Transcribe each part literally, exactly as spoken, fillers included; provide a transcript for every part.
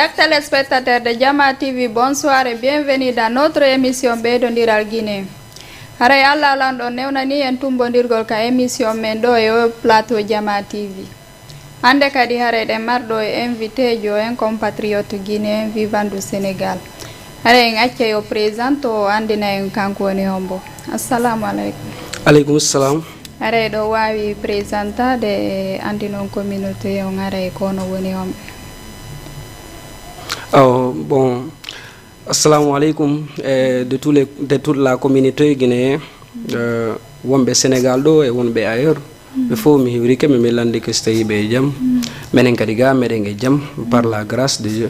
Chers téléspectateurs de Jama T V, bonsoir et bienvenue dans notre émission Ɓeydondiral Guinée. Haray Allah lanɗo newnani en tumbondirgol ka émission men ɗo e o plateau Jama T V. Hannde kadi haray ɗen marɗo e invité jo en compatriote guinéen vivant du Sénégal. Haray en acca yo présente o anndina en kanko woni hombo. Assalamu aleykum. Aleykum salam. Haray ɗo waawi présentade e anndinon communauté on haray ko hono woni homɓe. Oh, bon, assalamu aleykum, eh, de tous les, de toute la communauté guinéen, euh, wonɓe Sénégal ɗo e wonɓe ailleurs. Ɓe fof mi hiwrike, mi, mi landike so tawi ɓe e jam. Menen kadi ga meɗen e jam, par la grâce de Dieu.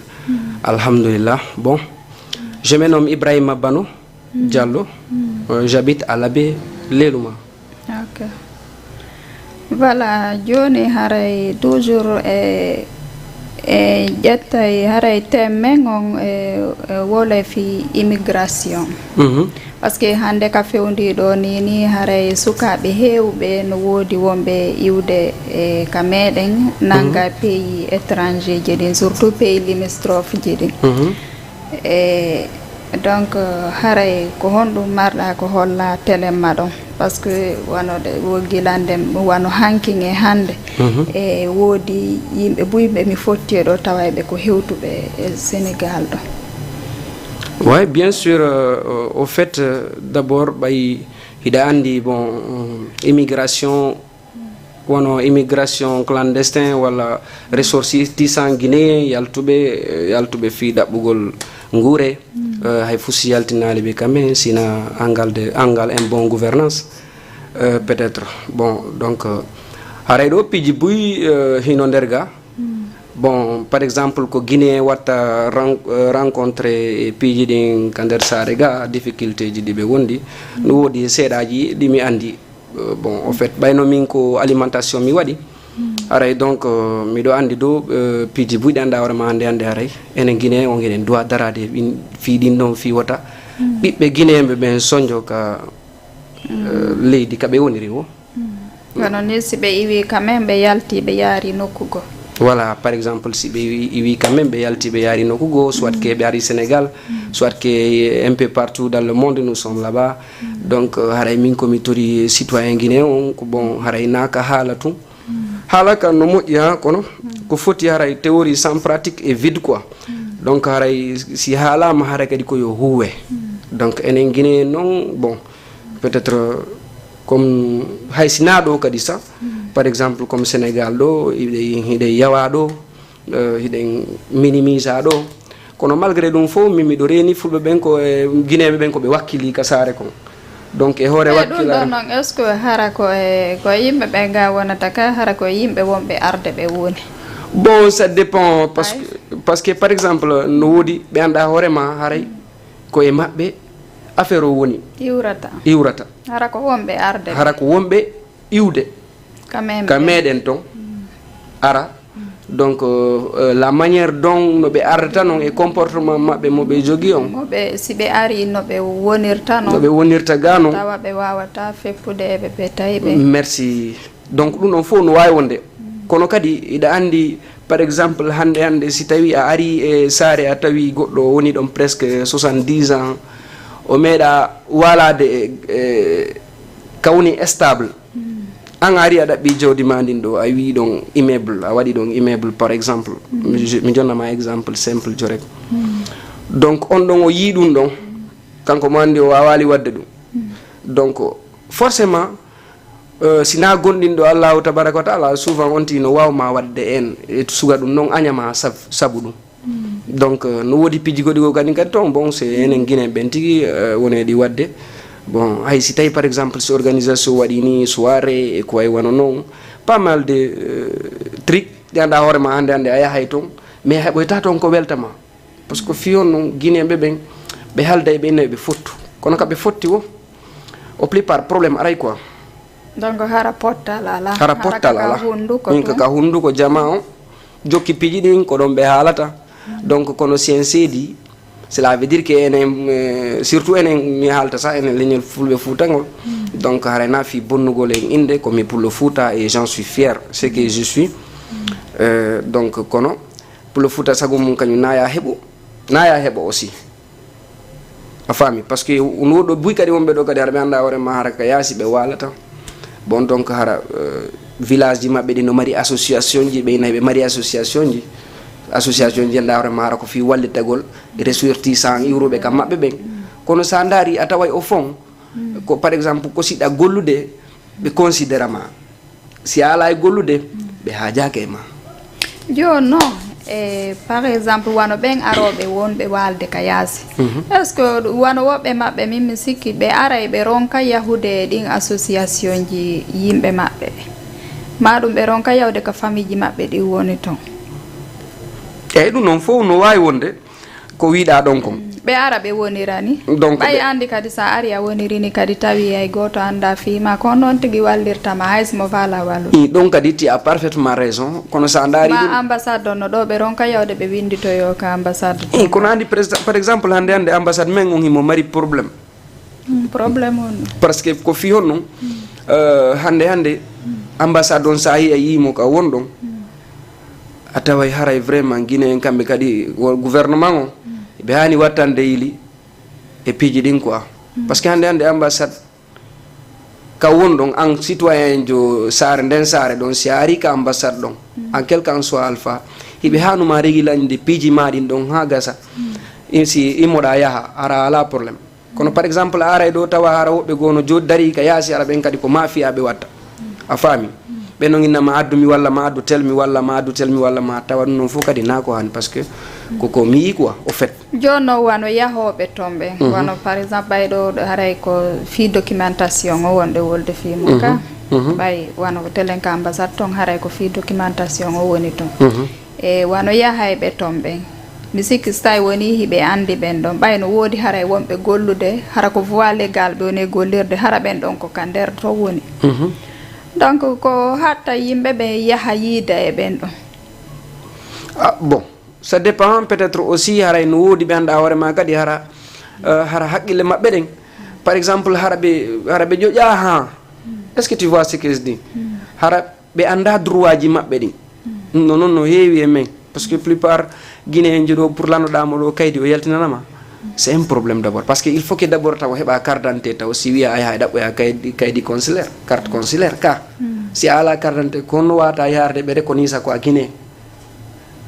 Alhamdulillah. Bon, je me nomme Ibrahima Bano Diallo. Euh, j'habite à Labé, Leluma. Ok. Voilà, jooni haray toujours e, e ƴettay haray thème men on e, e wolofi immigration. Mhm. Parce que hannde ka fewndi ɗo ni, ni haray sukaaɓe heewɓe no woodi wonɓe iwde e ka meɗen nanga pays étranger ji ɗin, surtout pays limitrophe ji ɗin. Mhm. E donc haray ko honɗum marɗa ko holla telemma ɗon? Parce que wano ɗe wo gilande, wano hankin e hannde, e woodi yimɓe buy ɓe mi fotti e ɗo tawa ɓe ko hewtuɓe e Sénégal ɗo. Oui, bien sûr, euh, au fait, euh, d'abord, ɓay hiɗa anndi, bon, euh, immigration, wano immigration clandestin walla ressortissant guinéen yaltuɓe, eh, yaltuɓe fii ɗaɓɓugol nguure, eh, hay fus yaltinaali ɓe kamɓe, sina angal de, angal en bon gouvernance, eh, peut-être. Bon, donc, eh, haray ɗo piiji buy, eh, hino nder ga. Bon, par exemple, ko Guinée watta ran-, eh, rencontré e piiji ɗin ka nder saare ga, difficulté ji ɗi ɓe wondi. No woodi seeɗaaji ɗi mi anndi. Euh, bon, au fait, ɓayno min ko alimentation mi waɗi. Haray donc, euh, miɗo anndi ɗo, euh, piiji buy ɗi annda hoore ma hannde hannde haray. Enen Guinée on eɗen duwa darade ɗin, fii ɗin ɗon fii wota. Ɓiɓɓe Guinéen ɓe ɓen sonjo ka, euh, leydi ka ɓe woniri o. Kono ni si ɓe iwi quand même ɓe yalti ɓe yaari nokku goo. Voilà, par exemple, si ɓe iwi, iwi quand même ɓe yalti ɓe yaari nokku goo, soit que ɓe ari Sénégal, soit que un peu partout dans le monde, nous sommes là-bas. Donc, euh, haray min ko mi tori citoyen guinéen on, ko bon, haray na ka haala tun. Haala kan no moƴƴi ha, kono ko foti haray théorie sans pratique est vide quoi. Donc, haray si haalama haray kadi ko yo huuwe. Donc, enen Guinée non, bon, peut-être, euh, comme hay si na ɗo kadi sa, par exemple, comme Sénégal ɗo, hiɗen, hiɗen yawa ɗo, euh, hiɗen minimisa ɗo. Kono malgré ɗum fof, min miɗo reeni fulɓe ɓen ko e Guinéen ɓe ɓen ko ɓe wakkili ka saare kon. Donc, e hoore wakkilare. Ɗum ɗon noon, est-ce que hara ko e, ko yimɓe ɓe ga wonata ka, hara ko e yimɓe wonɓe arde ɓe woni? Bon, ça dépend, parce que, parce que, par exemple, no woodi ɓe annda hoore ma haray ko e maɓɓe affaire o woni. Iwrata. Iwrata. Hara ko wonɓe arde ɓe. Hara ko wonɓe iwde. Ka meɗen ton. Ara. Donc, euh, euh, la manière dont no ɓe ardata non e comportement maɓɓe mo ɓe jogi on. Mo ɓe, si ɓe ari no ɓe wonirta non. No ɓe wonirta ga non. Tawa ɓe wawata feppude e ɓe, ɓe tawi ɓe. Merci. Donc, ɗum ɗon fof no wawi wonde. Kono kadi, iɗa andi, par exemple, hande, hande, si tawi a ari e saare, a tawi goɗɗo woni ɗon presque soixante-dix ans, o meeɗa waalade e, e ka woni stable. An a ari a ɗaɓɓi jawdi ma ndin ɗo, a wi ɗon immeuble, a waɗi ɗon immeuble, par exemple. Mi, mi jonna ma exemple simple jo rek. Donc, on ɗon o yii ɗum ɗon, kanko mo andi o wawali wadde ɗum. Donc, forcément, euh, si na gonɗinɗo Allahu tabaraka wa taala, souvent on tigi no wawma wadde en, e suga ɗum non añama sab-, sabu ɗum. Donc, euh, no woodi piiji goɗɗi goo kadi, kadi toon, bon, c'est enen Guinéen ɓen tigi, euh, woni ɗi waɗde. Bon, hay si tawi, par exemple, si organisation waɗi ni soirée e ko way wano noon, pas mal de, euh, trucs, ɗi annda hoore ma hannde, hannde a yahay toon, mais heɓoyta toon ko weltama. Parce que fiyon noon, Guinéen ɓe ɓen, ɓe halda e ɓe nayi ɓe fottu. Kono ka ɓe fotti wo, au plus part, problème aray quoi. Donc, hara pottal ala. Hara pottal ala. Hunduko min ko tun. Ka hunduko jama on. Jokki piiji ɗin, ko ɗon ɓe haalata. Donc, kono si en seedi, cela veut dire que enen, eh, surtout enen, mi haalta sa, enen leñol fulɓe fuutangol. Donc, haray na fi bonnugol en innde, ko mi pullo Fuuta et j'en suis fier, ce que je suis. Euh, donc, kono, Pullo Fuuta sago mum kañum naya heɓo, naya heɓo aussi. A faami? Parce que no woɗɗo buy kadi wonɓe ɗo kadi hara ɓe annda hoore ma hara ka yaasi ɓe waalata. Bon, donc hara, euh, village ji maɓɓe ɗi no mari association ji, ɓe ina ɓe mari association ji. Association ji annda hoore ma hara ko fii wallitagol ressortissant iwruɓe ka maɓɓe ɓen. Kono sa ndaari a taway au fond, ko par exemple ko siɗɗa gollude, ɓe considéra ma. Si a alaa e gollude, ɓe haajaaka e ma. Jooni noon, e par exemple, wano ɓen arooɓe wonɓe waalde ka yaasi. Est-ce que wano woɓɓe maɓɓe, min mi sikki, ɓe aray ɓe ronka yahude e ɗin association ji yimɓe maɓɓe ɓe? Ma ɗum ɓe ronka yahude ka famille ji maɓɓe ɗi woni ton? Eyi, ɗum noon fof no waawi wonde. Ko wiɗa ɗon kon. Ɓe ara ɓe wonira ni. Donc, ɓay ɓe andi kadi sa ari a woniri ni kadi tawi hay gooto anda fii ma, ko noon tigi wallirta ma, hay so mo faala wallude. I ɗon kadi, tu as parfaitement raison, kono sa ndaari ma ɗum ambassade on no ɗo ɓe ronka yawde ɓe winnditoyo ka ambassade. I kono andi président, par exemple, hannde hannde ambassade men on himo mari problème. Mm, problème on. Parce que ko fii honno, euh, hannde hannde ambassade on sa yi a yii mo ka won ɗon, a taway haray vraiment Guinée en kamɓe kadi wo gouvernement on, ɓe haani wattande yili e piiji ɗin quoi. Parce que hannde hannde ambassade ka won ɗon, an citoyen jo saare nden saare ɗon, si a ari ka ambassade ɗon, en quel qu'en soit alpha, hiɓe haanuma régulande piiji ma ɗin ɗon ha gasa. In si immoɗa yaha, hara ala problème. Kono par exemple a aray ɗo tawa hara woɓɓe goo no jooɗi darii ka yaasi, hara ɓen kadi ko mafia ɓe watta. A faami? Ɓe no innama addu mi walla ma addu tel mi walla ma addu tel mi walla ma, tawa ɗum noon fof kadi na ko haani, parce que ko ko mi yii quoi au fait. Jooni noon wano yahooɓe toon ɓen, wano par exemple ɓay ɗo haray ko fii documentation o wonɓe wolde fii mum ka, ɓay wano telen ka ambassade toon haray ko fii documentation o woni toon. E wano yahayɓe toon ɓen, mi sikki so tawi wonii hiɓe anndi ɓen ɗon, ɓay no woodi haray wonɓe gollude, hara ko voie légale ɓe woni e gollirde, hara ɓen ɗon ko ka nder to woni. Donc ko hatta yimɓe ɓe yaha yiida e ɓen ɗon. Ah, bon, ça dépend peut-être aussi, haray no woodi ɓe annda hoore ma kadi hara, euh, hara haqqille maɓɓe ɗen. Par exemple, hara ɓe, hara ɓe ƴoƴa ha. Est-ce que tu vois ce que je dis? Hara ɓe annda droit ji maɓɓe ɗin. Ɗum noon no heewi e men. Parce que plupart Guinéen jo ɗo pour lannoɗa mo ɗo kaydi o yaltinanama. C'est un problème d'abord. Parce que il faut que d'abord taw heɓa carte d'identité taw si wiya a yaha e ɗaɓɓoya kaydi, kaydi consulaire, carte consulaire ka. Si a ala carte d'identité ko honno wata yaharde ɓe reconnaître ko a Guinéen?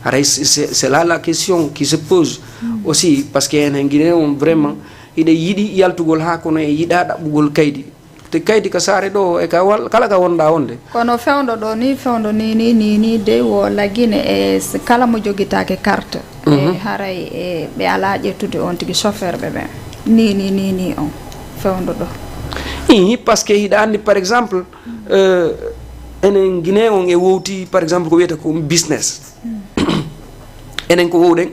Haray c'est, c'est là la question qui se pose aussi, parce que enen Guinéen on vraiment hiɗen yiɗi yaltugol ha kono en yiɗa ɗaɓɓugol kaydi. Te kaydi ka saare ɗo e ka wal-, kala ka wonɗa wonde. Kono fewndo ɗo ni, fewndo ni, ni, ni, ni de wo laggine e s-, kala mo jogitaake carte. E haray e ɓe ala ƴettude on tigi chauffeur ɓe ɓen. Ni, ni, ni, ni on fewndo ɗo. Ihi, parce que hiɗa anndi, par exemple, euh, enen Guinée on e wowti, par exemple, ko wiyata ko business. Enen ko wowɗen,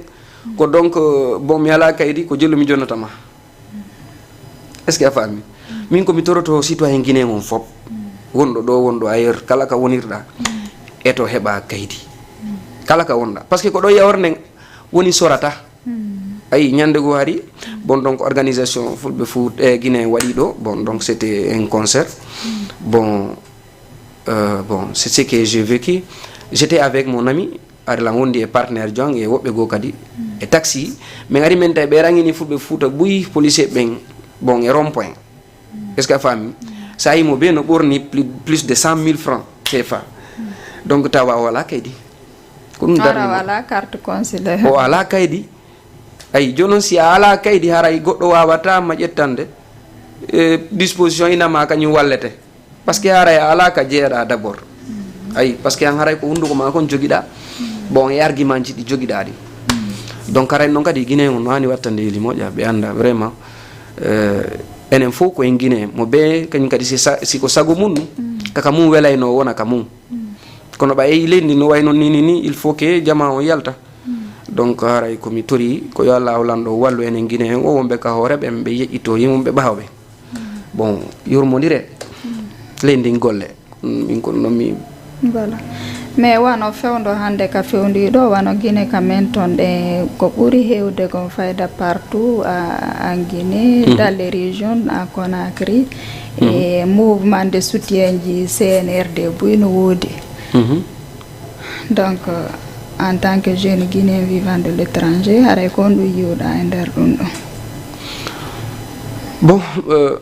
ko donc, euh, bon, mi ala kaydi, ko jollu mi jonnata ma. Est-ce que a faami? Min ko mi toroto citoyen guinéen on fop, wonɗo ɗo, wonɗo ailleurs, kala ka wonirɗa, eto heɓa kaydi. Kala ka wonɗa. Parce que ko ɗo yawre nden woni sorata. Ayi, ñande goo hari, bon, donc, organisation Fulɓe Fuuta, eh, Guinée waɗi ɗo, bon, donc, c'était un concert. Bon, euh, bon, c'est ce que j'ai vécu. J'étais avec mon ami, ari lan wondi e partenaire jo an e woɓɓe goo kadi e taxi. Min ari min tawi ɓe rangini Fulɓe Fuuta buy policier ɓen, bon, e rond-point. Est-ce que a faami? Sa yi mo be no ɓorni plus, plus de cent mille francs C F A. Donc tawa o wala kaydi. Ko ɗum darni mo. Wala carte consulaire. O ala kaydi. Ayi, jooni noon si a ala kaydi haray goɗɗo wawata ma ƴettande, eh, disposition ina ma kañum wallete. Parce que haray a ala ka jeeɗa d'abord. Ayi, parce que an haray ko hunduko ma kon jogiɗa. Bon, e argument ji ɗi jogiɗa ɗi. Donc haray noon kadi Guinéen on no hani wattande yeli moƴƴa, ɓe anda vraiment, euh, enen fof ko en Guinéen. Mo be kañum kadi si sa-, si ko sago mum, kaka mum welayno wona ka mum. Kono ɓay leydi ndi no way noon ni, ni, ni, il faut que jama on yalta. Donc haray ko mi tori ko yo Allahu lanɗo wallu enen Guinéen o wonɓe ka hoore ɓen ɓe yeƴƴito yimɓe ɓawɓe. Bon, yurmondire leydi ndin golle. Min ko noon mi Voilà. Mais wano fewndo hannde ka fewndi ɗo, wano Guinée ka men ton ɗe ko ɓuri heewde kon fayda partout à, en Guinée, dans les régions, à Conakry. E mouvement de soutien ji C N R D buy no woodi. Donc, euh, En tant que jeune guinéen vivant de l'étranger, haray ko honɗum yi'uɗaa e nder ɗum ɗoo? Bon, euh,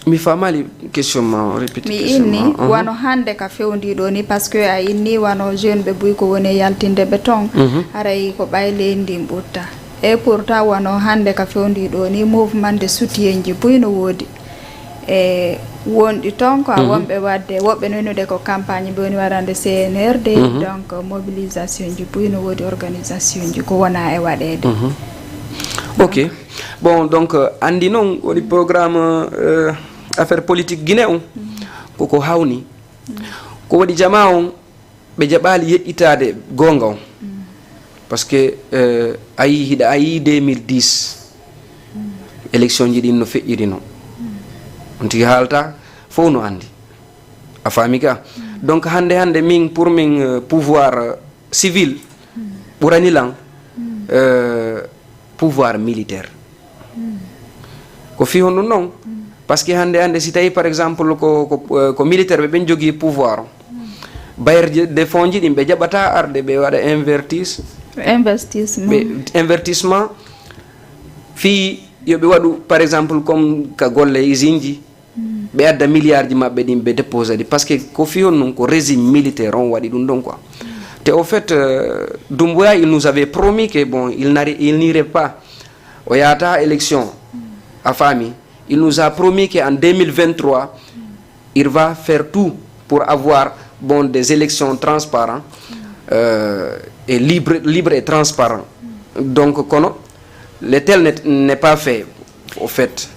mi faamaali question ma, répéter Mi question inni ma. Mhm. Wano hannde ka fewndii ɗoo ni, parce que a inni wano jeune ɓe buy ko woni e yaltinde ɓe ton, Mhm. haray ko ɓay leydi ndin ɓurta. Et pourtant wano hannde ka fewndii ɗoo ni, mouvement de soutien ji buy no woodi. E wonɗi ton ko a Mhm. wonɓe waɗde, woɓɓe no wi'ude ko campagne ɓe woni waɗande C N R D, Mhm. donc mobilisation ji buy no woodi, organisation ji ko wona e waɗeede. Mhm. Ok. Bon, donc, euh, anndi noon woni programme, euh, affaire politique Guinée on, koko hawni. Ko waɗi jamaa on, ɓe jaɓaali yeƴƴitaade goonga on. Parce que, euh, a yii, hiɗa a yii deux mille dix, élection ji ɗin no feƴƴiri no. On tigi haalta, fof no anndi. A faami ka? Donc, hannde, hannde, min, pour min, euh, pouvoir, euh, civil, ɓurani lan, euh, pouvoir militaire. Ko fii honɗum non? Parce que hannde, hannde, si tawi, par exemple, ko, ko, euh, ko militaire ɓe ɓen jogii pouvoir o, bailleur de fonds ji ɗin ɓe jaɓata arde ɓe waɗa invertis, Investissement. ɓe investissement, fii yo ɓe waɗu, par exemple, comme ka golle usine ji, ɓe adda milliard ji maɓɓe ɗin ɓe déposa ɗi, parce que ko fii honɗum? Ko régime militaire on waɗi ɗum ɗon quoi. Te au fait, euh, Doumbouya, il nous avait promis que, bon, il n'arri- il n'irait pas, o yahata élection, a faami. Il nous a promis que en deux mille vingt-trois, il va faire tout pour avoir, bon, des élections transparentes, euh, et libres, libres et transparentes. Donc, kono, le tel n'est n'est pas fait, au fait.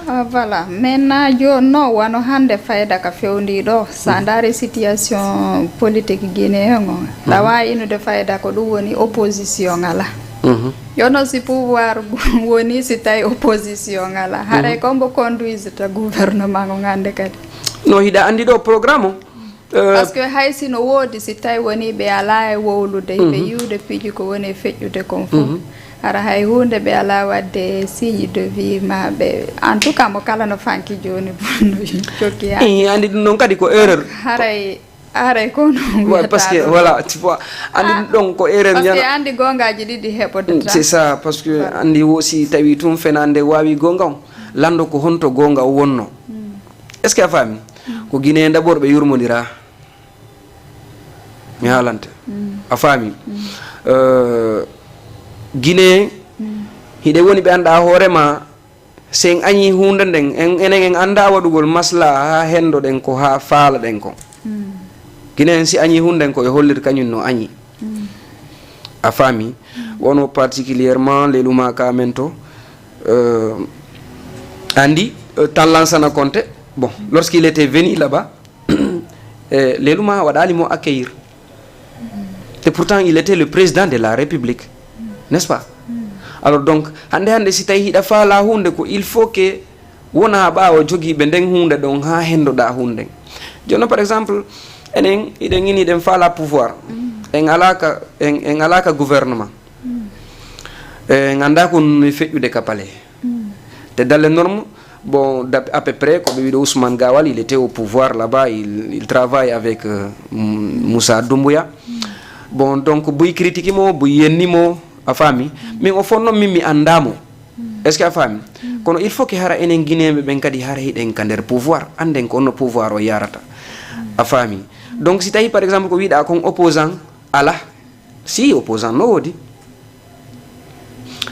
Ah, voilà. Maintenant, jooni non, wano hannde fayda ka fewndii ɗoo. So a ndaari situation politique guinéen on, ɗa waawi innude fayda ko ɗum woni opposition alaa. Mhm. Yo non, si pouvoir woni, si tawi opposition alaa, haray ko mbo conduisata gouvernement on hannde kadi? No, hiɗa anndi ɗoo programme o? Euh, Parce que hay si no woodi, si tawi woni ɓe alaa e wowlude, ɓe yiwde piiji ko woni e feƴƴude kon fof. Hara hay huunde ɓe alaa waɗde signe de vie ma ɓe. En tout cas, mo kala no fanki jooni, no jokki haa. Eh, anndi ɗum noon kadi ko erreur. Haray, haray ko no Ouais, parce que, wiyata ɗo. Voilà, tu vois, anndi ɗum ɗon ko erreur. Parce que Ñana- anndi goongaaji ɗiɗi heɓodata. C'est ça, parce que anndi wo si tawi tun fenaande waawi goonga on, lanndo ko honto goonga o wonno. Est-ce que a faami? Ko Guinée d'abord ɓe yurmondira. Mi haalante. A faami? Euh, Guinée, hiɗe woni ɓe annda hoore ma, si en añi huunde nden, en, enen en annda waɗugol maslaha haa henndoɗen ko haa faalaɗen ko. Guinée en si añi huunde nden ko e hollir kañum no añi. A faami? Wono particulièrement Leluma ka men to, euh, anndi, euh, tan Lansana Conté, bon, lorsqu'il était venu là-bas, eh, Leluma waɗaali mo accueillir. Et pourtant, il était le président de la République, n'est-ce pas? Alors donc, hannde hannde, si tawi hiɗa faala huunde ko, il faut que wona ɓaawo jogiiɓe nden huunde ɗon haa henndoɗaa huunde nden. Jooni, par exemple, enen hiɗen ini hiɗen faala pouvoir. En alaa ka, en, en alaa ka gouvernement. En annda ko no feƴƴude ka palais. Te dans les normes, bon, d'à à peu près, ko ɓe wiɗo Ousmane Gawal, il était au pouvoir là-bas, il, il travaille avec, euh, M- Moussa Doumbouya. Bon, donc, buy critique mo, buy yenni mo, a faami? Min o fonno min mi annda mo. Est-ce que a faami? Kono il faut que hara enen Guinéen ɓe ɓen kadi hara hiɗen ka nder pouvoir, annden ko honno pouvoir o yarata. A faami? Donc, si tawi, par exemple, ko wiɗa kon opposant, ala. Si, opposant no woodi.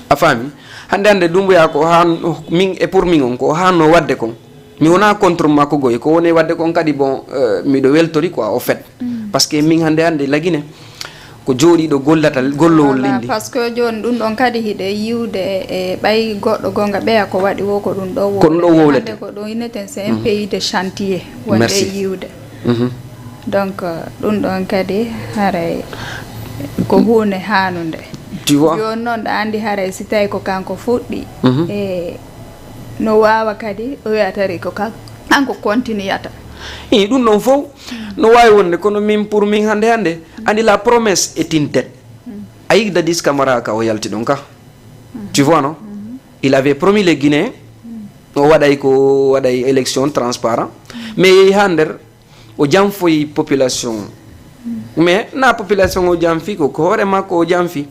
A faami? Hannde hannde Doumbouya ko haan, min e pour min on, ko haanno waɗde kon. Mi wona contre makko goy, ko woni waɗde kon kadi, bon, euh, miɗo weltori quoi, au fait. Parce que min hannde hannde la Guinée, ko jooɗiiɗo gollata, gollowol Voilà, linndi. Parce que jooni ɗum ɗon kadi hiɗe yiwde e ɓay goɗɗo goonga ɓeya ko waɗi wo ko ɗum ɗo Ko ɗum ɗo wowlete. Hannde ko ɗum inneten c'est un pays de chantier, wonde Merci. Yiwde. Mhm. Donc, euh, ɗum ɗon kadi haray ko huunde haanunde. Tu vois? Jooni noon ɗa anndi haray si tawi ko kanko fuɗɗi, Mhm. e no waawa kadi o wiya tari ko kan-, kanko continuata. I ɗum ɗon fof no waawi wonde, kono min, pour min, hannde hannde, anndi, la promesse est une dette. A yii Dadis Camara ka o yalti ɗon ka. Tu vois, non? Il avait promis les Guinéens, o waɗay ko, waɗay élection transparent. Mais yehi haa nder, o janfoyi population Mais na population o janfi ko, ko hoore makko o janfi.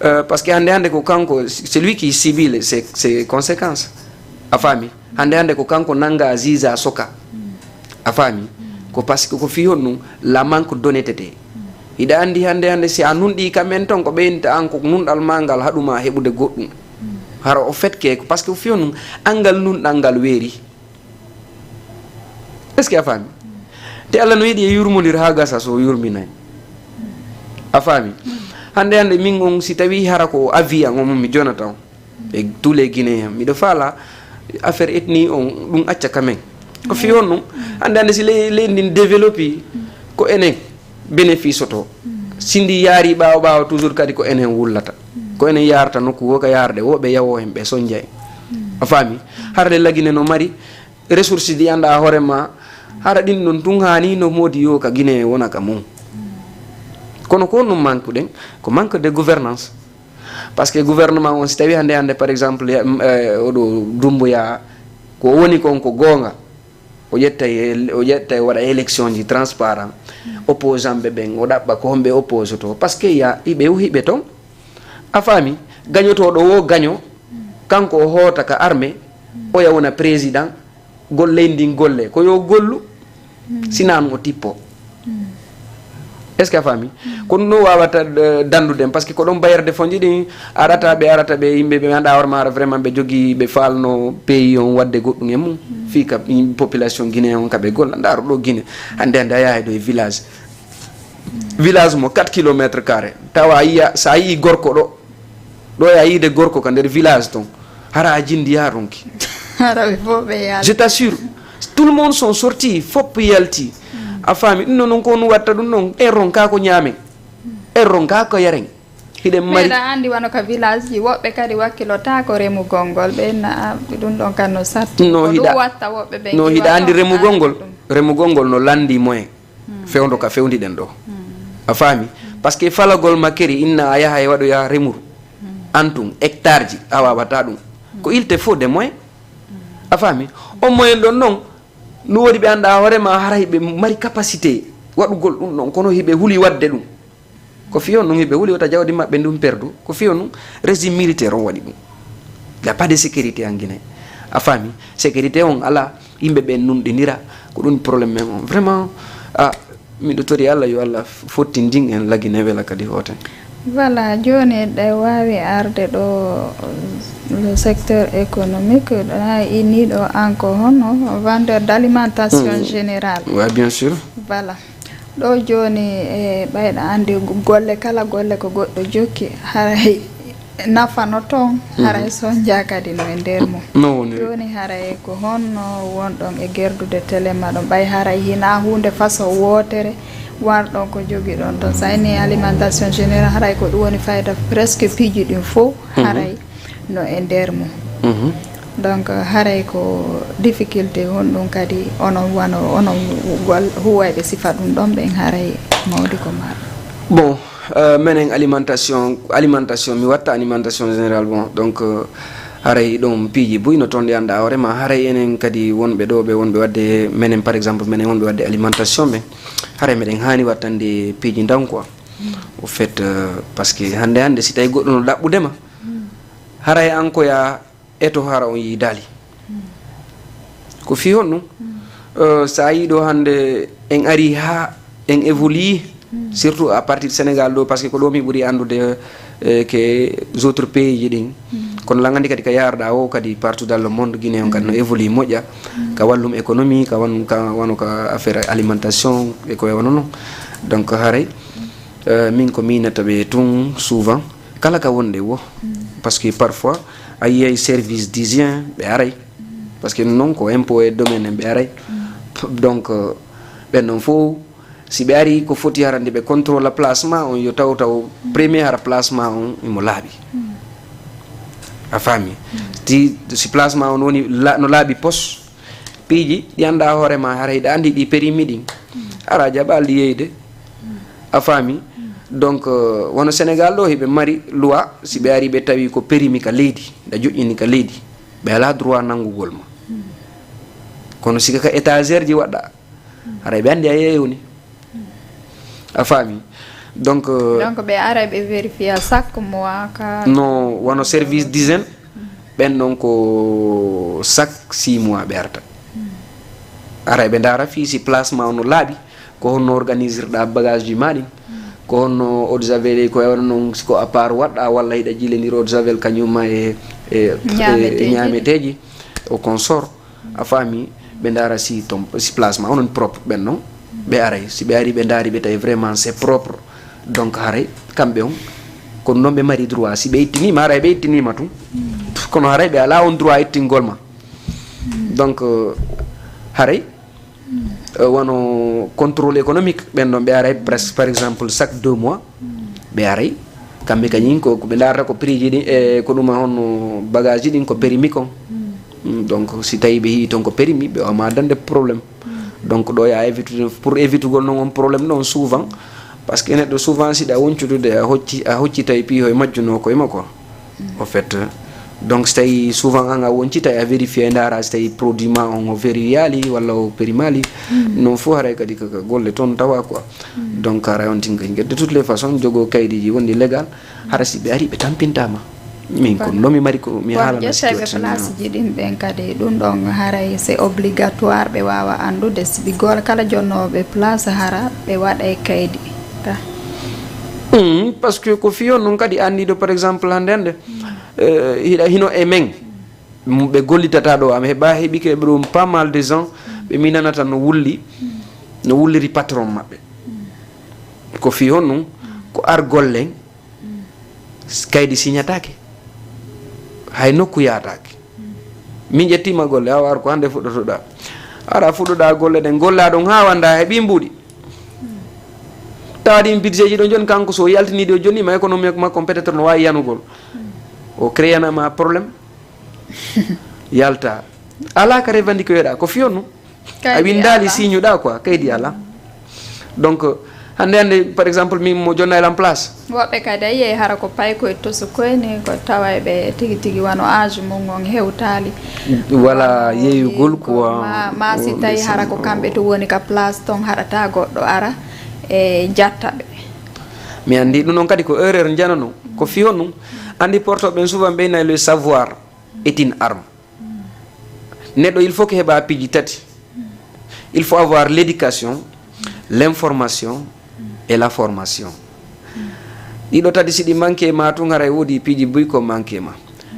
Euh, parce que hande, hande ko kanko, c'est lui qui subit les, ses, ses conséquences. A faami? Hande, hande ko kanko nanga Ziza Soka. A faami? Ko parce que ko fi honɗum la manque d'honnêteté. Hiɗa andi hande, hande si a nunɗi ka men ton, ko ɓeynta an ko nunɗal ma ngal haɗuma heɓude goɗɗum. Hara o fait que, parce que ko fi honɗum angal nunɗal ngal weeri. Est-ce que a faami? Te Allah no yiɗi e yurmondir haa gasa so yurminay. A faami? Hande, hande min on, si tawi hara ko avion on mi jonata on, e tous les Guinéens, miɗo faala affaire ethnie on, ɗum acca quand même. Ko fi honɗum? Hande, hande si ley-, leydi ndin développé, ko enen bénéfice oto. Si ndi yaari ɓaawo ɓaawo, toujours kadi ko enen wullata. Ko enen yarata nokku wo ka yarde wo, ɓe yawo hen, ɓe sonja en. A faami? Hara le lagine no mari ressource ɗi anda hoore ma, hara ɗin ɗon tun hani no modi yo ka Guinée wona ka mum. Kono ko ɗum manque ɗen, ko manque de gouvernance. Parce que gouvernement on, si tawi hande, hande, par exemple, ya-, m-, eh, oɗo Dumbuya, ko woni kon ko goonga, o ƴetta e, o ƴetta e waɗa élection ji transparent, opposant ɓe ɓen, o ɗaɓɓa ko homɓe opposoto, parce que ya, hiɓe, hiɓe ton, a faami, gañotoɗo wo gaño, kanko o hoota ka armée, o ya wona président, golle ndin golle, ko yo gollu, sinan o tippo. Est-ce que a faami? Kono no wawata, eh, dandude en, parce que ko ɗon bailleur de fonds ji ɗin arata, ɓe arata, ɓe yimɓe ɓe anda hoore maaro vraiment ɓe jogi, ɓe falno pays on wadde goɗɗum e mum. Fii ka yim-, population guinéen on ka ɓe golla. Ndaaro ɗo Guinée, hande hande a yahay ɗo e village. Village mo quatre kilomètres carrés. Tawa a yiya, sa yii gorko ɗo, ɗo ya yiide gorko ka nder village ton, hara a jindi ya ronki. Hara ɓe fof ɓe yalti. Je t'assure, tout le monde sont sortis, fop yalti. A faami, ɗum noon, noon ko on watta ɗum noon, en ronka ko ñaamen, en ronka ko yaren. Hiɗen mari. Meɗa anndi wano ka village ji, woɓɓe kadi wakkilota ko remugol ngol, ɓe na, ɗum ɗon kan no satti. No ko ɗum hiɗa, watta woɓɓe ɓe no hiɗa anndi remugol ngol, remugol ngol no lanndi moyen. Fewndo ka fewndiɗen ɗo. A faami? Parce que falagol ma keri inna a yaha e waɗoya remuru. Antum, hectare ji, a wawata ɗum. Ko il te faut des moyens. A faami? On moyen ɗon noon, no woodi ɓe annda hoore ma haray ɓe mari capacité waɗugol ɗum ɗon, kono hiɓe huli waɗde ɗum. Ko fiyo nun hiɓe huli wota jawdi maɓɓe ndun perdu. Ko fiyo nun régime militaire on waɗi ɗum. Il y a pas de sécurité en Guinée. A faami? Sécurité on ala, yimɓe ɓen nunɗinira, ko ɗum problème men on. Vraiment, ah, miɗo tori Allah yo Allah fottindin en lagine wela kadi hooten. Voilà, jooni ɗe waawi arde ɗo, le secteur économique, ɗo iniɗo an ko hono vendeur d'alimentation générale. Oui, bien sûr. Voilà. Ɗo jooni, e ɓayɗa anndi golle, kala golle ko goɗɗo jokki, haray nafano toon, haray sonja kadi no e nder mum. No woni? Jooni haray ko honno wonɗon e gerdude télé maɗon? Ɓay haray hina huunde façon wootere, warɗon ko jogiɗon toon. So a inni alimentation générale, haray ko ɗum woni fayda presque piiji ɗin fof, haray no e nder mum. Donc, haray ko difficulté honɗum kadi onon wano, onon gol-, huwayɓe sifa ɗum ɗon ɓen haray mawdi ko maɗum? Bon, euh, menen alimentation, alimentation, mi watta alimentation générale, bon, donc, euh, haray ɗon piiji buy no toon ɗi annda hoore ma, haray enen kadi wonɓe ɗo ɓe wonɓe waɗde, menen par exemple, menen wonɓe waɗde alimentation ɓe, haray meɗen haani wattande piiji ndaw quoi. Au fait, euh, parce que hannde hannde si tawi goɗɗo no ɗaɓɓude ma, haray an ko ya eto hara on yiidaali. Ko fii honɗum? Euh, so a yii ɗo hannde en ari haa en évolue, surtout à partir de Sénégal ɗo, parce que ko ɗo mi ɓuri anndude, euh, que autres pays ji ɗin. Kono lan anndi kadi ka yarɗa o kadi partout dans le monde, Guinée on kadi no évolue moƴƴa. Ka wallum économie, ka wan-, ka wano ka affaire alimentation e ko e wano non. Donc haray, euh, min ko miinata ɓe tun souvent, kala ka wonde wo. Parce que parfois, a yiyay service d'hygiène, ɓe aray. Parce que non ko impôt et domaine en ɓe aray. Donc, euh, ɓen non fof, si ɓe ari ko foti harande ɓe contrôle place ma on, yo taw taw premier hara place ma on imo laaɓi. A faami? Ti, si place ma on woni la-, no laaɓi pos, piiji ɗi annda hoore ma, hara hiɗa anndi ɗi perimi ɗin. Ara jaɓa liyeyde. A faami? Donc, euh, wano Sénégal ɗo, hiɓe mari loi, si ɓe ari ɓe tawi ko perimi ka leydi, ɗa joƴƴini ka leydi, ɓe ala droit nanngugol ma. Kono si ka étagère ji waɗɗa, haray ɓe anndi a yeeyoni. A faami? Donc, euh, Donc ɓe ara ɓe vérifier chaque mois ka. No, wano service d'hygiène, ɓen ɗon ko chaque six mois ɓe arata. Ara ɓe ndaara fii si place ma on no laaɓi, ko honno organisirɗa bagage ji ma ɗin, ko honno eau de javel, ko e wano non, si ko à part waɗɗa walla hiɗa jiilendir eau de javel kañum ma e, e, e Ñaameteeji. Ñaameteeji, au consort. A faami? Ɓe ndaara si ton, si place ma onon propre, ɓen non ɓe aray. Si ɓe ari, ɓe ndaari, ɓe tawi vraiment c'est propre, donc haray kamɓe on ko non ɓe mari droit. Si ɓe ittinima, haray ɓe ittinima tun, kono haray ɓe ala on droit ittingol ma. Donc, euh, haray, euh, wano contrôle économique, ɓen ɗon ɓe aray presque, par exemple, chaque deux mois ɓe aray. Kamɓe kañum ko ko ɓe ndaarata ko prix ji ɗin e ko ɗuma honno bagage ji ɗin ko perimi kon. Mm, donc si tawi ɓe yii ton ko perimi, ɓe wama dande problème. Donc ɗo ya évite, pour évitugol non on problème ɗon souvent, parce que neɗɗo souvent si ɗa woncutude a hocci, a hocci tawi piiho e majjuno ko e makko. Au fait, donc si tawi souvent an a woncita a vérifier, ndaara si tawi produit ma on o vérifiali walla o perimali. Non fof haray kadi ko golle toon tawa quoi. Donc haray on tinka, de toutes les façons jogo kaydiji wonɗi légal, hara si ɓe ari ɓe tampintama. Min ko nomi mari ko mi Bon, haalana ƴettayɓe situation. Place ji ɗin ɓen kadi, ɗum ɗon haray c'est obligatoire ɓe wawa anndude si ɓe gol kala jonnooɓe place hara ɓe waɗay kaydi ka. Mm, parce que ko fiyon non kadi anniɗo, par exemple, hande hande, eh, hiɗa hino e men, mm, ɓe gollitata ɗo, am heɓa heɓike ɗum pas mal de gens, ɓe minanata no wulli, no wulliri patron maɓɓe. Ko fi honɗum? Ko ar gollen, kaydi signatake, hay nokku yatake. Min ƴettima golle, awa ar ko hande fuɗɗotoɗa. Ara fuɗɗoɗa golle ɗen, golla ɗon ha wanda heɓi mbuɗi. Tawa ɗin budget ji ɗon joni, kanko so yaltini ɗi o jonnima économie makko, peut-être no wawi yanugol. O créanama problème. Yalta. Ala ka revendiqueɗa, ko fiyon non. A windali, signuɗa quoi, kaydi ala. Donc, hande hande, par exemple, min mo jonna elan place. Woɓɓe kadi a yiyay hara ko paykoye tosokoye ni, ko tawa ɓe tigi tigi wano âge mum on hewtali. Wala yeeyugol quoi. Ma, ma si tawi hara ko kamɓe to woni ka place ton, haɗata goɗɗo ara e jatta ɓe. Mi andi ɗum non kadi ko erreur janano. Ko fiyon non. Andi porto ɓen souvent ɓe nay le savoir est une arme. Neɗɗo il faut que heɓa piiji tati. Il faut avoir l'éducation, l'information et la formation. Ɗiɗo tati si ɗi manque ma tun, haray wodi piiji buy ko manque ma.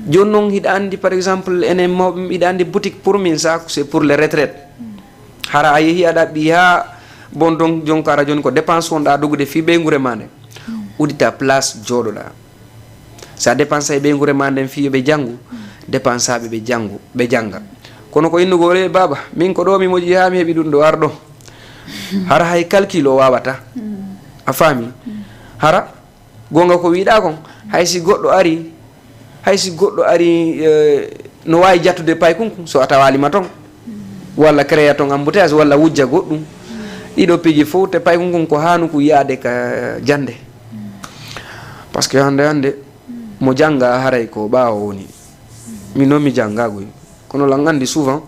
Joni non hiɗa andi, par exemple, enen mawɓe, hiɗa andi boutique pour min sa c'est pour les retraites. Hara a yeehi a ɗaɓɓi ha bon, donc jonko ara joni ko dépense wonɗa dogude fi ɓeynguure ma nde. Udita place jooɗoɗa. Sa dépense e ɓeynguure ma nden fi yo ɓe janngu, dépense ɓe ɓe janngu, ɓe jannga. Kono ko innugol e baaba, min ko ɗo mi moƴƴi ha mi heɓi ɗum ɗo ar ɗo. Hara hay calcul o wawata. A faami? Hara gonga ko wiɗa kon, hay si goɗɗo ari, hay si goɗɗo ari, eh, no wawi jattude paykun kun so a tawalima ton, walla créa ton embouteillage, walla wujja goɗɗum. Ɗiɗo piiji fof te paykun kun ko hanuku yaade ka jande. Parce que hande hande mo janga haray ko ɓawo woni. Min noon mi janngaguy. Kono lan anndi souvent,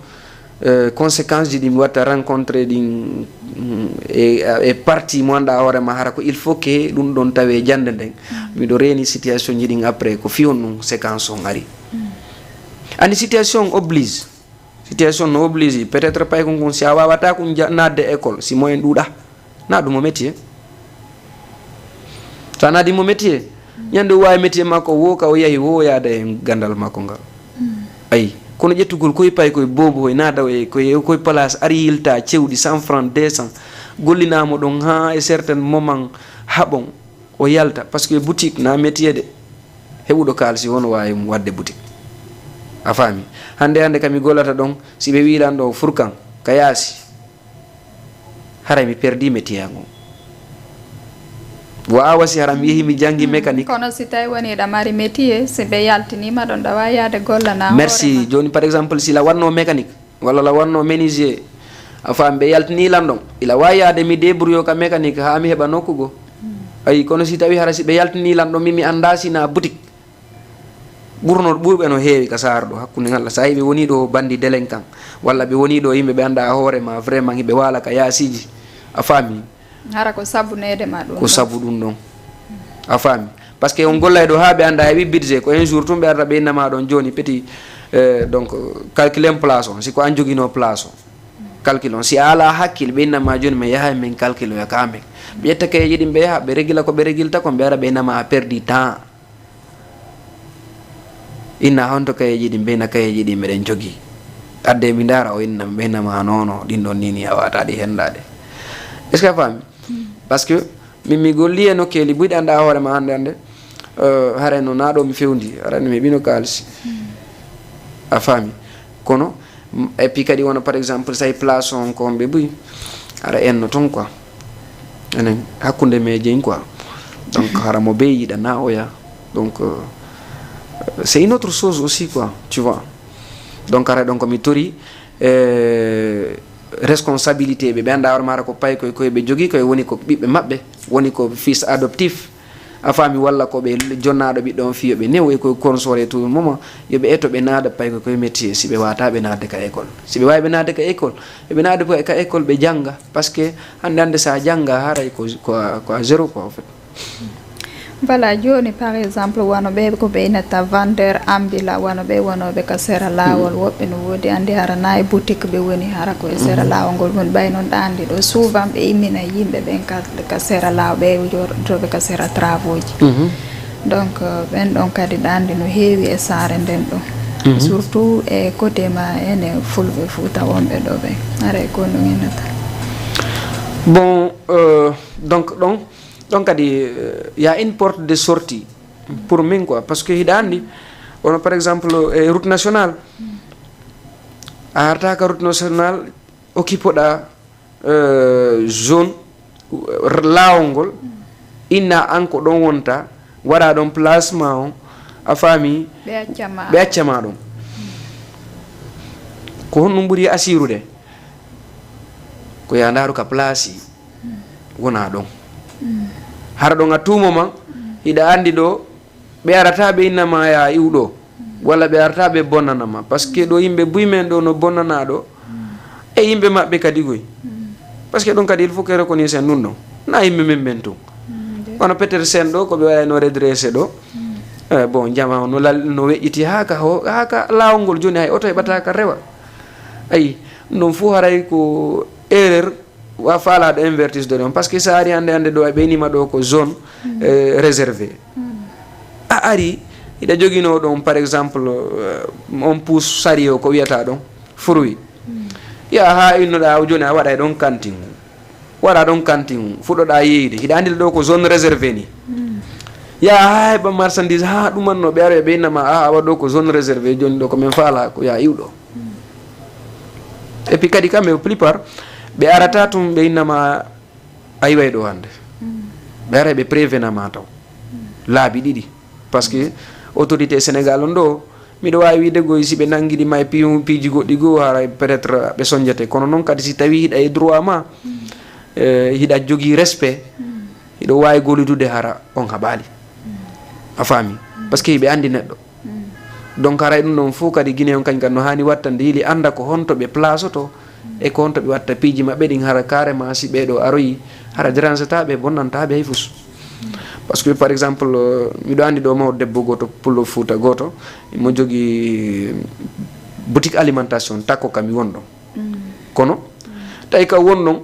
eh, conséquence ji ɗi mi watta rencontré ɗin, mm, e, e partie mo annda hoore ma hara ko il faut que ɗum ɗon tawe jannde nden. Miɗo reeni situation ji ɗin après ko fiyon ɗum séquence on ari. Anndi situation oblige. Situation no oblige. Peut-être paykun kun si a wawata kun ja-, nadde école, si moyen ɗuuɗa. Na ɗum o métier. Sa nadi mo métier, ñande o wawi métier makko wo ka o yahi wo yaada e gandal makko ngal. Ayi, kono ƴettugol koye pay koye boobo hoy naada e koye koye place ari yilta cewɗi cent francs, deux cents, gollinamo ɗon ha e certain moment haɓon o yalta, parce que boutique na métier de. Heɓuɗo kaalisi wono wawi mo wadde boutique. A faami? Hande hande kami gollata ɗon, si ɓe wilan ɗo furkan ka yaasi, haray mi perdi métier an o. Wa awa si haram yehi mi jangi mécanique. Kono si tawi woni ɗa mari métier, si ɓe yaltinima ɗon ɗa wawi yaade gollana hoore Merci. Joni par exemple si la wanno mécanique walla la wanno menuisier, a faami, ɓe yaltini lan ɗon, ila wawi yaade mi débrouille ka mécanique ha mi heɓa nokku go. Ayi, kono si tawi hara si ɓe yaltini lan ɗon min mi anda sina boutique. Ɓurno ɓurɓe no heewi ka saara ɗo hakkunde ngal, sa yi ɓe woni ɗo bandi délinquant walla ɓe woni ɗo yimɓe ɓe anda hoore ma vraiment hiɓe wala ka yaasiji, a faami. Hara ko sabu neede ma ɗum ko sabu ɗum ɗon. A faami? Parce que on gollay ɗo haa ɓe annda heɓi budget, ko un jour tun ɓe arata ɓe innama ɗon jooni petit, euh, donc calculen place on, si ko an jogino place on, calcul on, si a ala hakkil ɓe innama jooni, mais yahay min calculoya ka men. Ɓe ƴetta kayeji ɗin ɓe yaha ɓe régila ko ɓe régilta kon, ɓe ara ɓe innama a perdi temps. Inna honto kayeji ɗin? Ɓeyna kayeji ɗin meɗen jogi. Adde mi ndara. O inna ɓeynama nono ɗin ɗon nini a wata ɗi hendade. Est ce que a faami? Parce que min mi golli e nokkeli buyɗi anda hoore ma hande hande. Haray no naɗo mi fewndi, haray no mi heɓino kalisi. A faami? Kono et puis kadi wona par exemple say place on ko on ɓe buy ara enno ton quoi. Enen hakkunde mejen quoi. Donc hara mo be yiɗana oya. Donc euh, c'est une autre chose aussi quoi, tu vois. Donc ara donc mi tori euh, responsabilité ɓe ɓe anda hoore mara ko pay koye koye ɓe jogui koye woni ko ɓiɓɓe mabɓe, woni ko fils adoptif. A faami? Walla ko ɓe jonnaɗo ɓiɗɗo on fiyo ɓe new e koye consort et tout moment, yo ɓe eto ɓe naada pay ko koye métier, si ɓe wata ɓe naade ka école. Si ɓe wawi ɓe naade ka école, yo ɓe naade ka école ɓe janga. Parce que hande hande sa janga haray ko ko a- ko a zéro quoi en fait. Voilà, joni par exemple wano ɓe ko ɓe inata vendeur ambila, wano ɓe wanoɓe ka sera lawol, woɓɓe no wodi andi hara na e boutique ɓe woni, hara ko e sera lawol ngol woni. Ɓay noon ɗa andi ɗo souvent ɓe immina yimɓe ɓen ka, ka sera lawol, ɓe jooɗotoɓe ka sera travaux ji. Donc euh, ɓen ɗon kadi ɗa andi no heewi e saare nden ɗo. Surtout e côté ma ene fulɓe fuuta wonɓe ɗo ɓen, haray ko no inata? Bon euh, donc ɗon ɗon kadi euh, y a une porte de sortie pour min quoi, parce que hiɗa andi, ono par exemple e route nationale, a artaka route nationale, occupoɗa euh, zone euh, lawol ngol, inna an ko ɗon wonta, waɗa ɗon place ma on. A faami? Ɓe accama ɓe accama ɗon. Ko honɗum ɓuri asirude? Ko ya ndaru ka place wona ɗon. Hara ɗon a tumo man, hiɗa andi ɗo ɓe arata ɓe innama ya iwɗo, walla ɓe arata ɓe bonnanama, parce que ɗo yimɓe buy men ɗo no bonnana ɗo e yimɓe maɓɓe kadi goy. Parce que ɗum kadi il faut que reconnaissance ɗum ɗon na yimɓe men ɓen tun. Kono peut-être sen ɗo ko ɓe wayno redressé ɗo. Eh, bon, jama no lal no weƴƴiti ha ka ho ha ka lawol ngol joni hay oto heɓata ka rewa. Ayi, ɗum ɗon fof haray ko erreur. Wa faalaɗo invertis de ɗon, parce que sa ari hande hande ɗo a ɓeynima ɗo ko zone euh, réservé. A ari hiɗa joguino ɗon par exemple euh, on pousse sari o ko wiyata ɗon fruit, ya ha innoɗa joni a waɗa e ɗon kantin, waɗa ɗon kantin fuɗɗoɗa yeyde, hiɗa andi ɗo ko zone réservé ni. Ya ha heɓa marchandise ha ɗumanno ɓe ara ɓe innama a awa ɗo ko zone réservé, joni ɗo ko min faala ko ya iwɗo. Et puis kadi kamɓe plupart ɓe arata tun ɓe innama a iway ɗo hande, ɓe ara ɓe prévenama taw laabi ɗiɗi. Parce que autorité sénégal on ɗo, miɗo wawi wiide goy si ɓe nangiɗima e piiji goɗɗi goo hara peut être ɓe sonjete, kono noon kadi si tawi hiɗa e droit ma, eh, hiɗa jogui respect, hiɗo wawi gollidude hara on haɓali. A faami? Parce que hiɓe andi neɗɗo. Donc haray ɗum ɗon fof kadi guinéen kañ kadi no hani wattande yili anda ko honto ɓe plasoto e ko honto ɓe watta piiji maɓɓe ɗin, hara carrément si ɓeɗo aroyi hara dérangeta ɓe, bonnanta ɓe hay fus. Parce que par exemple miɗo andi ɗo mawɗo debbo goto pullo fouta goto, mo jogui boutique alimentation takko kam mi won ɗon. Kono tawi ka won ɗon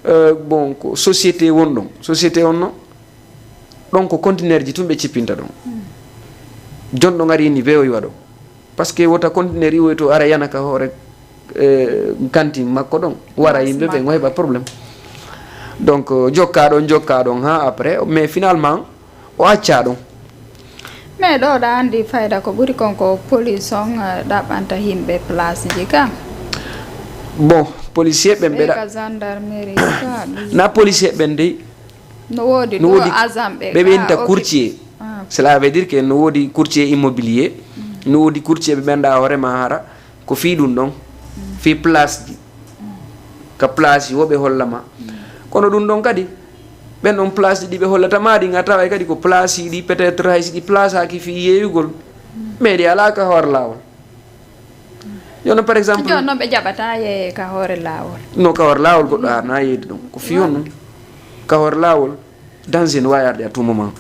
euh, bon ko société won ɗon, société on no ɗon ko conteneurji tun ɓe cippinta ɗon. Jon ɗon ari ni wewoy waɗo, parce que wota conteneure iwoy to ara yana ka hoore euh, kantin makko ɗon, wara yimɓe ɓen o heɓa problème. Donc euh, jokka ɗon jokka ɗon ha après, mais finalement o acca ɗon. Mais ɗo ɗa andi fayda ko ɓuri kon ko police on eh, ɗaɓɓanta yimɓe place ji ka. Bon, policier ɓen ɓeɗa ka gendarmerie ka. Na policier ɓen dey, No wodi no ɗo wodi agent ɓe ɓe ka, ɓe inta ok. Courtier. Ah. Cela veut dire que no wodi courtier immobilier, no wodi courtier ɓe ɓenɗa hoore ma hara ko fii ɗum ɗon, fii place ji, ka place ji woɓe hollama. Kono ɗum ɗon kadi ɓen ɗon place ji ɗi ɓe hollata ma ɗin a taway kadi ko place ji ɗi peut être hay si ɗi place aki fii yeeyugol, mais ɗi ala ka hoore lawol. Yono par exemple Joni noon ɓe jaɓata yeeye ka hoore lawol. No ka hoore lawol goɗɗo arna yeeyde ɗum ko fii on ɗum. ka hoore laawol, danger no waawi arde à tout moment.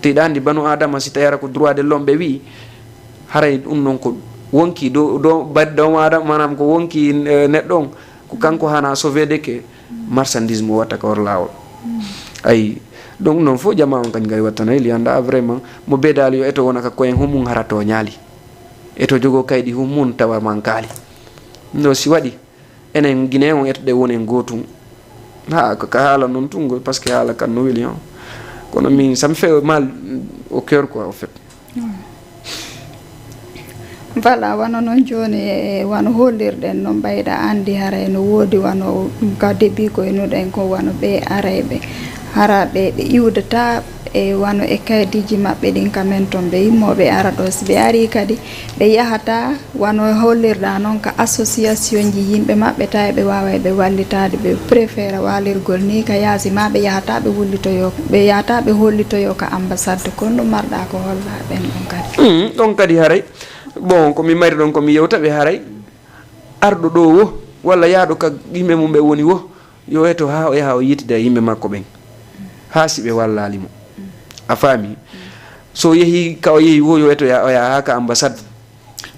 Te hiɗa anndi banu Aadama, si tawi hara ko droit de l'homme ɓe wi'i, haray ɗum noon ko wonki do, do, ba-, doomu Aadama, maanaam ko wonki, eh, neɗɗo on, ko kanko hana sauver de ke marchandise mo watta ka hoore laawol. Ayi, donc noon fof jamaa on kañ kay wattanay li annda vraiment mo bedaali yo eto wona ka koyen humum hara tooñaali. Eto jogo kaydi humum tawa mankaali. No si waɗi, enen Guinée on eto ɗe wonen gootum. Ha, ko ka haala noon tun, parce que haala kan no weli on. Kono min, ça me fait mal au cœur quoi, au fait. Voilà, wano noon jooni, e wano hollirɗen noon, ɓayɗa anndi haray no woodi wano ka début ko inuɗen ko wano ɓe arayɓe. Hara ɓe, ɓe iwdata e wano e kaydiiji maɓɓe ɗin ka men toon ɓe immooɓe ara ɗo. Si ɓe arii kadi, ɓe yahata wano hollirɗa noon ka association ji yimɓe maɓɓe tawi ɓe waaway ɓe wallitaade, ɓe préféra waalirgol ni ka yaasi ma ɓe yahata ɓe wullitoyo, ɓe yahata ɓe hollitoyo ka ambassade. Kono ɗum marɗa ko holla ɓen ɗon kadi. Mm, ɗon kadi haray. Bon, ko mi mari ɗon ko mi yewta ɓe haray. Arɗo ɗo wo, walla yahɗo ka yimɓe mum ɓe woni wo, yo eto haa o yaha o yetida e yimɓe makko ɓen. Haa si ɓe wallaali mo. A faami? So yehi ka o yehi wo, yo eto ya-, o yaha haa ka ambassade.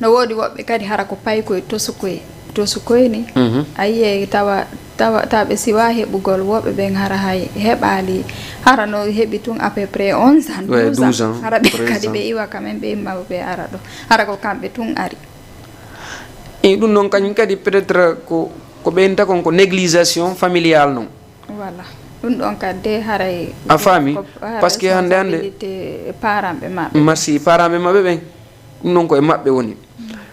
No woodi woɓɓe kadi hara ko paykoy tosukoy, tosukoy ni. Mhm. A yi'e tawa, tawa, tawa ɓe siwa heɓugol woɓɓe ɓen hara hay heɓaali. Hara no heɓi tun à peu près onze ans, Ouais, douze ans. douze ans, Hara ɓe treize kadi ans. Ɓe iwa quand même ɓe imma ɓe ara ɗo. Hara ko kamɓe tun ari. E ɗum noon kañum kadi peut-être ko, ko ɓeynta kon ko négligation familiale noon. Voilà. Ɗum ɗon kadi de haray A faami? ko, haray Parce que hannde, hannde responsabilité parent ɓe maɓɓe. Merci, parent ɓe maɓɓe ɓen. Ɗum noon ko e maɓɓe woni.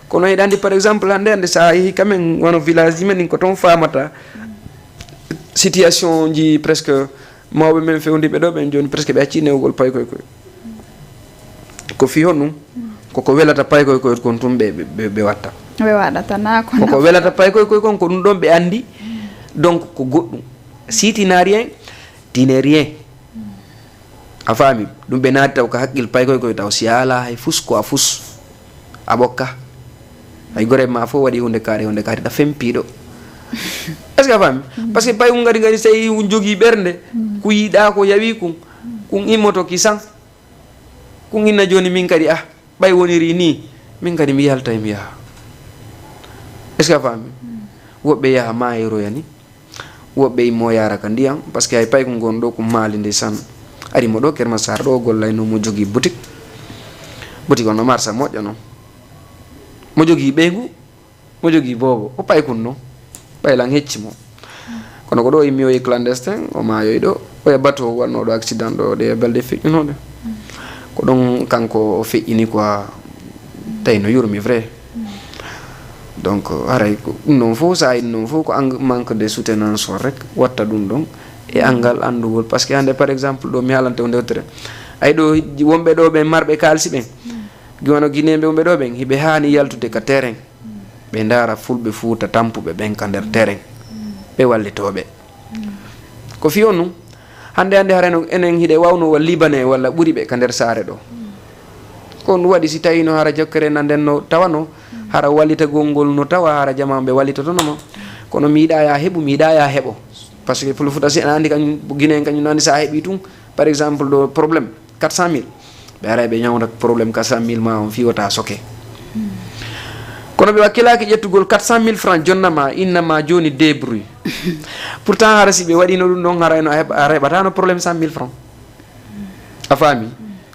Kono eɗa anndi, par exemple, hannde, hannde, so a yehi quand même wano village ji men ɗin, ko toon faamata situation ji presque mawɓe men fewndiiɓe ɗo ɓen jooni presque ɓe accii newugol paykoy koy. Ko fii honɗum? Ko ko welata paykoy koy kon tun ɓe, ɓe, ɓe, ɓe watta. Ɓe waɗata naa ko Ko ko nafa. welata paykoy koy kon ko ɗum ɗon ɓe anndi. Donc ko goɗɗum. Si tu n'as rien, tu n'es rien. A faami? Ɗum ɓe naati taw ka hakkil paykoy koy taw si a alaa hay fus ko a fus. A ɓokka. Hay gore ma fof waɗi hunde kaari, hunde kaari ɗa fempiiɗo. Est-ce que a faami? Parce que paykoy ngari ngari sey un jogii ɓernde. Ku yiɗaa ko yawi kun. Kun immoto ki san. Kun inna jooni min kadi, ah, ɓay woniri nii, min kadi mi yaltay mi yaha. Est-ce que a faami? Woɓɓe yaha maayiroya ni. Woɓɓe immo yaara ka ndiyam, parce que hay payko ngon ɗo ko maali nde san. Ari mo ɗo Kermasar ɗo gollayno mo jogii boutique. Boutique on no marsa moƴƴo non. Mo jogii ɓeyngu, mo jogii boobo, o paykun non. Ɓay lan hecci mo. Kono ko ɗo immi o e clandestin, o maayoy ɗo, o e bateau wannoo ɗo accident ɗo, ɗe balɗe feƴƴunooɗe. Ko ɗon kanko o feƴƴini quoi, tawi no yurmi vrai. Donc, haray ko ɗum ɗon fof, so a yiɗi ɗum ɗon fof, ko ang-, manque de soutenance o rek watta ɗum ɗon, e anngal anndugol. Parce que hannde, par exemple, ɗo mi haalante on ndewtere. Ay ɗo, wonɓe ɗo ɓe marɓe kaalisi ɓen, gi wano Guinéen ɓe wonɓe ɗo ɓen, hiɓe haani yaltude ka terrain. Ɓe ndaara fulɓe Fuuta tampuɓe ɓen ka nder terrain. Ɓe wallitoo ɓe. Ko fii on ɗum, hannde hannde harayno enen hiɗe waawno wa Libanais walla ɓuri ɓe ka nder saare ɗo. Ko ɗum waɗi si tawiino hara jokkere na nden no tawano, hara wallitagol ngol no tawa, hara jamaa ɓe wallitotono ma. Kono mi yiɗaa yaa heɓu, mi yiɗaa yaa heɓo. Parce que Pullo Fuuta si en anndi kañum, Guinée en kañum no anndi so a heɓii tun, par exemple, ɗo problème. Quatre cent mille. Ɓe aray ɓe ñawda problème quatre cent mille ma on fii wota soke. Kono ɓe wakkilaaki ƴettugol quatre cent mille francs jonna ma, inna ma jooni débrouille. Pourtant hara si ɓe waɗino ɗum ɗon, harayno a heɓ-, a heɓatano problème cent mille francs. A faami?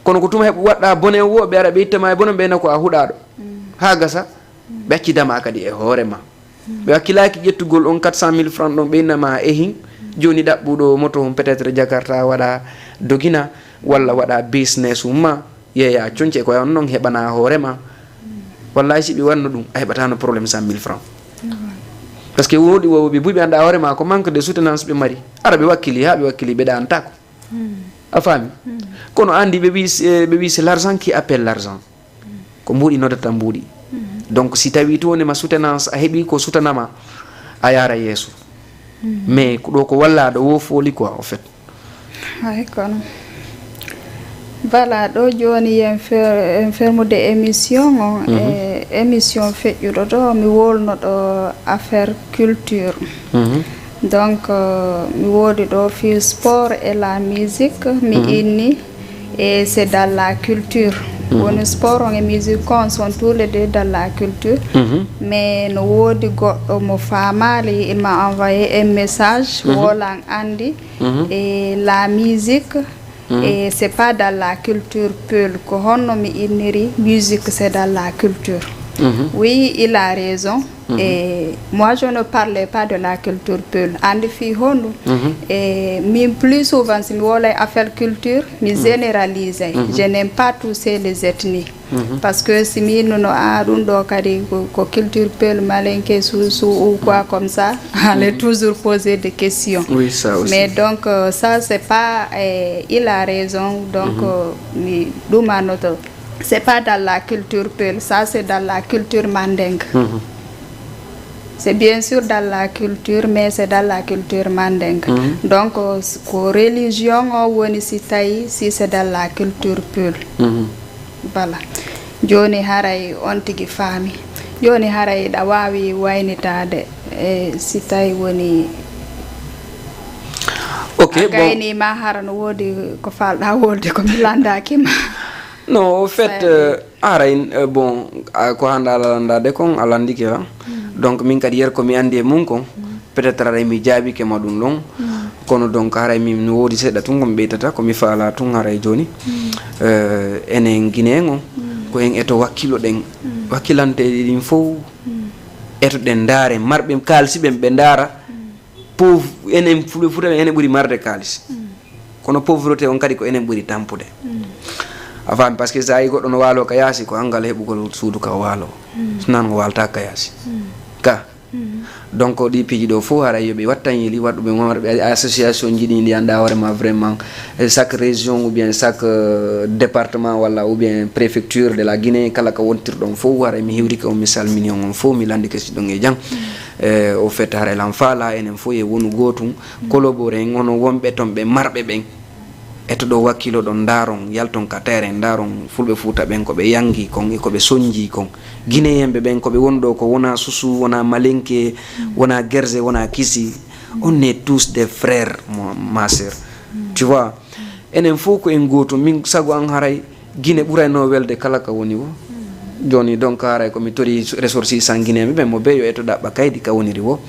Kono ko tuma heɓ waɗɗa bone wo, ɓe ara ɓe itta ma e bone, ɓe na ko a huɗaɗo. Haa gasa, ɓe accida ma kadi e hoore ma. Ɓe wakkilaaki ƴettugol on quatre cent mille francs ɗon, ɓe inna ma ehin. Jooni ɗaɓɓuɗo moto on, peut-être Jakarta waɗa dogina, walla waɗa business um ma, yeeya coñce ko on non heɓana hoore ma. Wallahi si ɓe wanno ɗum, a heɓatano problème cent mille francs. Parce que woodi wowɓe buy ɓe annda hoore ma ko manque de soutenance ɓe mari. Ara ɓe wakkili, haa ɓe wakkili ɓe ɗantako. A faami? Kono anndi ɓe wi, eh, ɓe wi c'est l'argent qui appelle l'argent. Ko mbuuɗi noddata mbuuɗi. Donc si tawi to woni ma soutenance, a heɓi ko sutanama, a yaara yeeso. Mais ko ɗo ko walla ɗo wo fooli quoi, au fait. Hay kono. Voilà, ɗo jooni yen fer-, en fermude émission on, e émission feƴƴuɗo ɗo, mi wolno ɗo affaire culture. Donc, euh, mi woodi ɗo fii sport et la musique, mi inni, et c'est dans la culture. Woni sport on e musique on sont tous les deux dans la culture. Mais no woodi goɗɗo mo faamaali, il m'a envoyé un message, woolan anndi, et la musique, et c'est pas dans la culture peul. Ko honno mi inniri musique, c'est dans la culture. Oui, il a raison. Et moi, je ne parlais pas de la culture peul. Anndi fii honɗum? Et min, plus souvent, si mi woolay affaire culture, mi généralise. Je n'aime pas tous ces les ethnies. Parce que si mi innuno, ah, ɗum ɗo kadi ko, ko culture peul, malinké, sousou ou quoi comme ça, allez toujours poser des questions. Oui, ça aussi. Mais donc, euh, ça, c'est pas, euh, il a raison. Donc, euh, mi ɗumanoto. C'est pas dans la culture peul, ça, c'est dans la culture mandingue. C'est bien sûr dans la culture, mais c'est dans la culture mandingue. Donc, euh, ko religion o woni si tawi, si c'est dans la culture peul. Voilà. Jooni haray on tigi faami. Jooni haray ɗa waawi waynitaade, e si tawi woni Ok, a bon. Gaynii ma hara no woodi ko faalɗa wolde ko mi lanndaaki ma. Non, au fait, euh, haray, euh, bon, a, ko hannda ala lanndaade kon, a lanndike lan. Donc, min kadi yer ko mi anndi e mum kon, peut-être haray mi jaabike ma ɗum ɗon. Kono donc, haray min no woodi seeɗa tun ko mi ɓeytata, ko mi faala tun haray jooni. Euh, enen Guinéen on, ko en eto wakkiloɗen, wakkilanteeji ɗin fow, eto ɗen ndaare, marɓe kaalisi ɓen ɓe ndaara, pauvre, enen Fulɓe Fuuta ɓen, enen ɓuri marde kaalis. Kono pauvreté on kadi ko enen ɓuri tampude. A faami, parce que so a yi goɗɗo no waalo ka yaasi, ko anngal heɓugol suudu ka waalo. So nan o waalta ka yaasi. Ka. Donc, ɗi piiji ɗo fof haray yo ɓe wattan yeli, waɗuɓe, waɗuɓe association ji ɗi, ndi annda hoore ma vraiment, eh, chaque région ou bien chaque, euh, département walla ou bien préfecture de la Guinée, kala ka wontirɗon fof, haray mi hiwrike on, mi salmini on, on fof, mi lanndike si ɗon e jam. Eh, au fait, haray lan faala enen fof e wonu gootum, collaborer en, hono wonɓe ton ɓe marɓe ɓen. Eto ɗo wakkiloɗon, ndaaron, yalton ka terrain, ndaaron Fulɓe Fuuta ɓen ko ɓe yangi kon e ko ɓe sonji kon. Guinéen ɓe ɓen ko ɓe woni ɗo ko wona susu, wona malinke, wona gerze, wona kisi. On est tous des frères, mon, ma sœur. Tu vois? Enen fof ko en gootum. Min sago an haray Guinée ɓurayno welde kala ka woni wo. Jooni donc haray ko mi tori ressortissant guinéen ɓe ɓen mo beyo eto ɗaɓɓa kaydi ka woniri wo.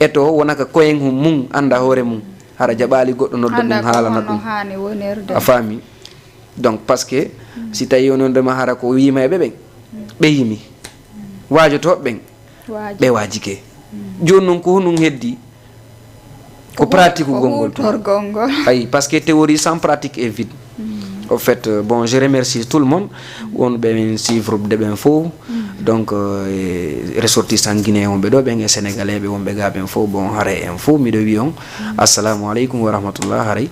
Eto wona ka koyen hum mum, annda hoore mum. Hara jaɓaali goɗɗo nodda ɗum, haalana ɗum. A faami? Donc, parce que si tawi on on ndema hara ko wiima e ɓe ɓen, ɓe yimi. Waajotooɓe ɓen, ɓe waajike. Jooni noon ko honum heddi? Ko pratique ugol ngol. Ayi, parce que théorie sans pratique est vide. Au fait, euh, bon, je remercie tout le monde. Wonɓe min suivre de ɓen fof. Donc, euh, e ressortissant guinéen wonɓe ɗo ɓen e sénégalais ɓe wonɓe ga ɓen fof. Bon, haray en fof, miɗo wiya on, assalamu aleykum wa rahmatullah. Haray,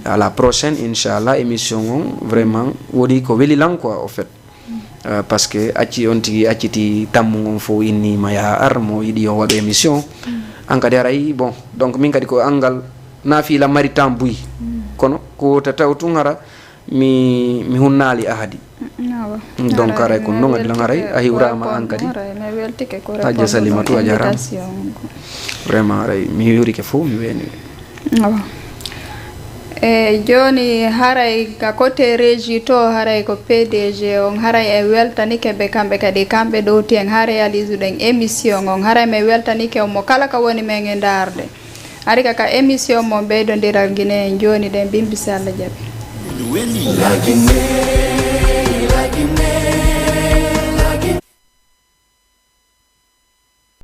à la prochaine, inchallah, émission on, vraiment, woni ko weli lan quoi, au fait. Euh, parce que acci on tigi acciti tammu on fof inni ma yaha ar mo yiɗi on waɗu émission. An kadi haray, bon, donc min kadi ko anngal na fiila mari temps buy. Kono ko wota taw tun hara mi, mi hunnaali ahadi. Donc, haray ko noon, kadi lan haray a hiwraama an kadi. Hajja Salimatu, a jaaraama. Vraiment, haray mi hiwrike fof, mi weeni. Awa. E jooni, haray ka côté régie to, haray ko P D G on, haray en weltanike ɓe kamɓe kadi, kamɓe ɗowti en haa réalise ɗen émission on, haray min weltanike on mo kala ka woni men e ndaarde. Ari ka, ka émission mon Ɓeydondiral Guinée en jooni ɗen, bimbi si Allah jaɓi. La Guinée, la Guinée,